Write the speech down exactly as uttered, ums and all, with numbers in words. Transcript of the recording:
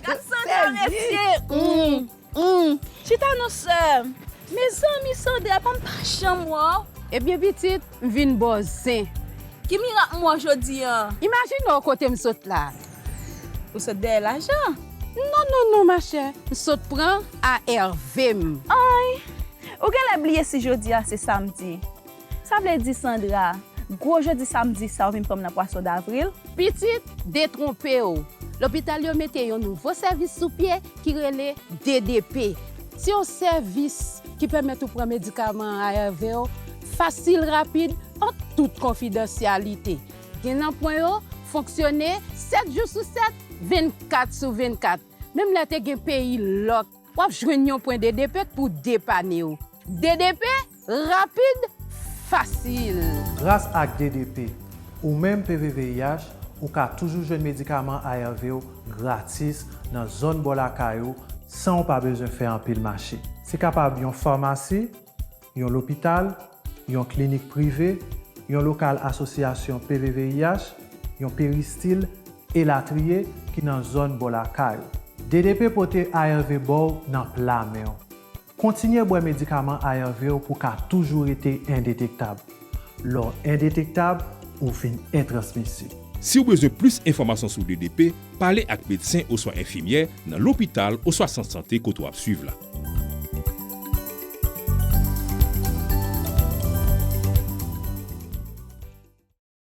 Gad Sandra, mesye. Mm, mm. Chita non, sè. Mezanmi, Sandra, pa m pa janm wè w. Ebyen, pitit, m vin ba w zen. Ki mirak m wè w jodi a? Imajine w kote m sot la. Ou sot dèyè lajan? Non, non, non, machè. M sot pran A R V m. Ay, ou genlè bliye si jodi a se samdi. Sa vle di, Sandra, gwo jodi samdi sa w vin pran m nan pwason davril? Pitit, detwonpe w. Lopital yo mete yon nouvo sèvis sou pye ki rele D D P. Se yon sèvis ki pèmèt ou pran medikaman A R V w fasil, rapid, an tout konfidansyalite. Gen nan pwen yo fonksyone sèt jou sou sèt, vennkat sou vennkat. Menm lè te gen peyi lòk, w ap jwenn yon pwen D D P pou depane w. D D P, rapid, fasil. Gras ak D D P, ou menm P V V I H, ou ka toujou jwenn medikaman A R V w gratis nan zòn bò lakay ou san w pa bezwen fè anpil mache. Se kapab yon famasi, yon lopital, yon klinik prive, yon lokal asosyasyon P V V I H, yon peristil, elatriye, ki nan zòn bò lakay ou. D D P pote A R V ba w nan pla men w. Kontinye bwè medikaman A R V w pou w ka toujou rete endetektab. Lè w endetektab, ou vin entransmisib. Si w bezwen plis enfòmasyon sou D D P, pale ak medsen oswa enfimyè nan lopital oswa sant sante kote w ap swiv la.